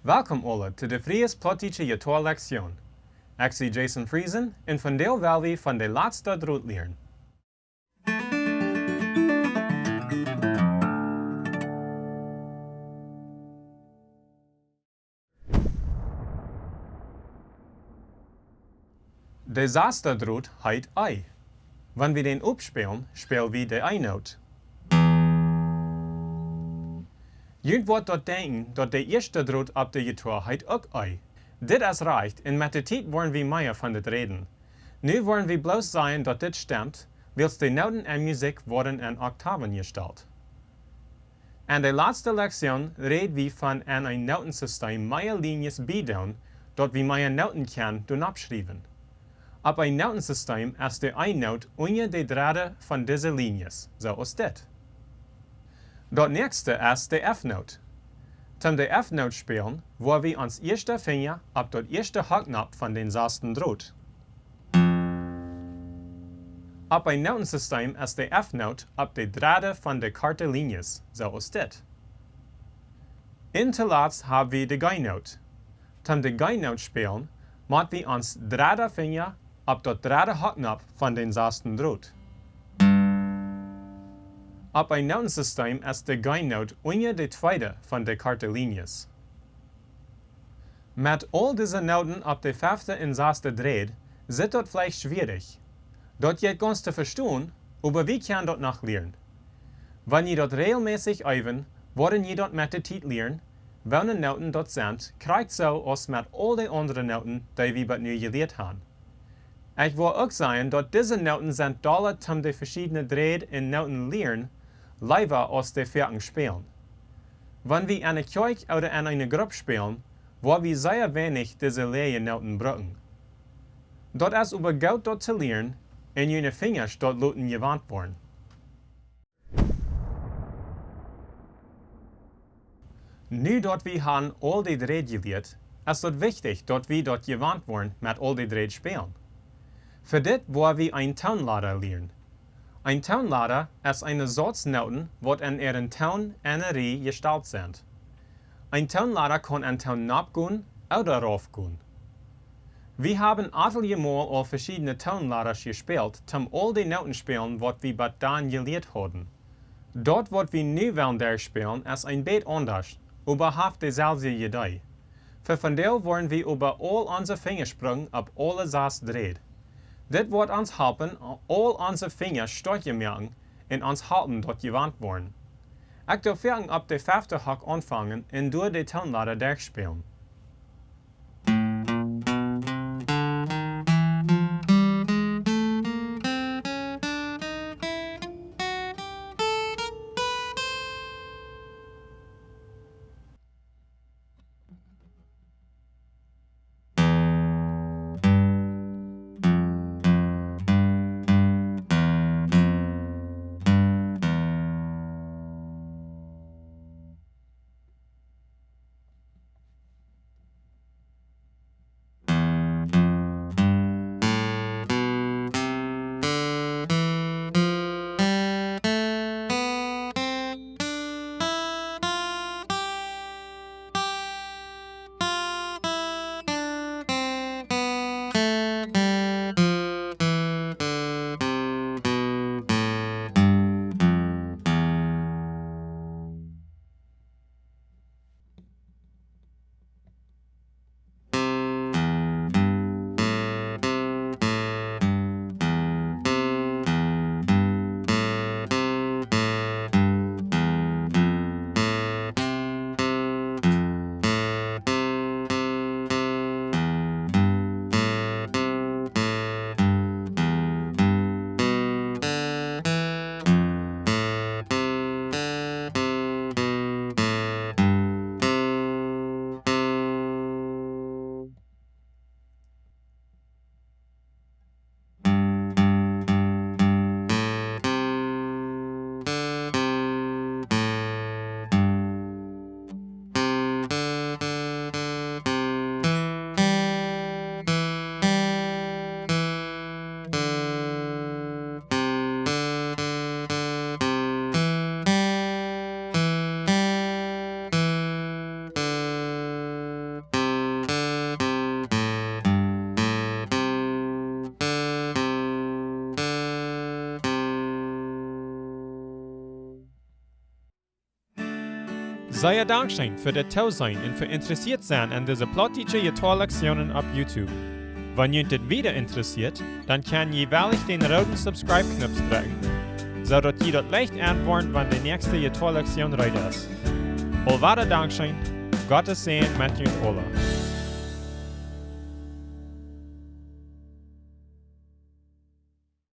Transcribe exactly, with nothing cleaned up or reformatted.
Welkom aule to de Fries Plautdietsche Jittoa Lektion. Ekj sie Jason Friesen un vondoag well wie von de latste Drot lieren. De sasta Drot heet E. Wan wie dän opspälen, späl wie de E-Noot. Junt woat daut denkjen, daut de ieeschte Drot opp de Jittoa heet uk E. Dit es rajcht, un met de Tiet woaren wie mea von dit räden. Nu woaren wie bloos sajen, daut dit stemt, wiels de Nooten en Musikj woaren en Oktawen jestalt. En de latste Lektion räd wie von en een Nootensistem mea Linjes biedoonen, daut wie mea Nooten kjennen doonen oppschriewen. Opp een Nootensistem es de E-Noot unja de dredde von dise Linjes, soo aus dit. Daut näakjste es de F-Noot. Toom de F-Noot spälen, woa wie ons ieeschta Finja opp daut ieeschte Hocknopp von dän sasten Drot. Opp een Nootensistem es de F-Noot opp de dredde von de korte Linjes, soo aus dit. Un toolatst hab wie de G-Noot. Toom de G-Noot spälen, mott wie ons dredda Finja opp daut dredde Hocknopp von dän sasten Drot. Opp een Nootensistem es de G-Noot unja de tweede von de korte Linjes. Met aul dise Nooten opp de fefte un saste Dräd sitt daut veleicht schwierich. Daut jeit gaunz to vestonen, oba wie kjennen daut noch lieren. Wan jie daut rejelmässich eewen, woaren jie daut met de Tiet lieren, woone Nooten daut sent, krakjt soo aus met aul de aundre Nooten, dee wie bat nu jelieet han. Ekj woa uk sajen, daut dise Nooten sent dolla toom de veschiedne Dräd un Nooten lieren, leewa aus de foaken spälen. Wan wie en de Kjoakj ooda en eene Grupp spälen, woa wie sea weinich dise läaje Nooten brucken. Daut es oba goot daut to lieren un june Finjasch daut loten jewant woaren. Nu daut wie han aul de Dräd jelieet, es daut wichtich daut wie daut jewant woaren met aul de Dräd spälen. Fa dit woa wie een Toonlada lieren. Een Toonlada es eene Sauz Nooten waut en äaren Toon en eene Rieej jestalt sent. Een Toonlada kaun en Toon nopp gonen ooda rauf gonen. Wie haben atelje mol aul veschiedne Toonladasch jespält toom aul de Nooten spälen waut wie bat dan jelieet hauden. Daut waut wie nu wellen derchspälen es een bät aundasch, oba haft deselwje Idee. Fa vondoag woaren wie oba aul onse Finjasch brucken opp aule sas Dräd. Dit woat ons halpen aul onse Finjasch stoakja moaken un ons halpen daut jewant woaren. Ekj doo foaken opp de fefte Hock aunfangen un doa de Toonlada derchspälen. Sea dankscheen fa daut Tooseenen un fa interessieet sennen aun dise plautdietsche Jittoa-Lekzionen opp YouTube. Wan junt dit wieda interessieet, dan kjenn jie veleicht dän rooden Subscribe-Knoop drekjen, soo daut jie daut leicht enwoaren, wan de näakjste Jittoa-Lekzion reed es. Aulwada dankscheen, Gott sien Säajen met junt aula.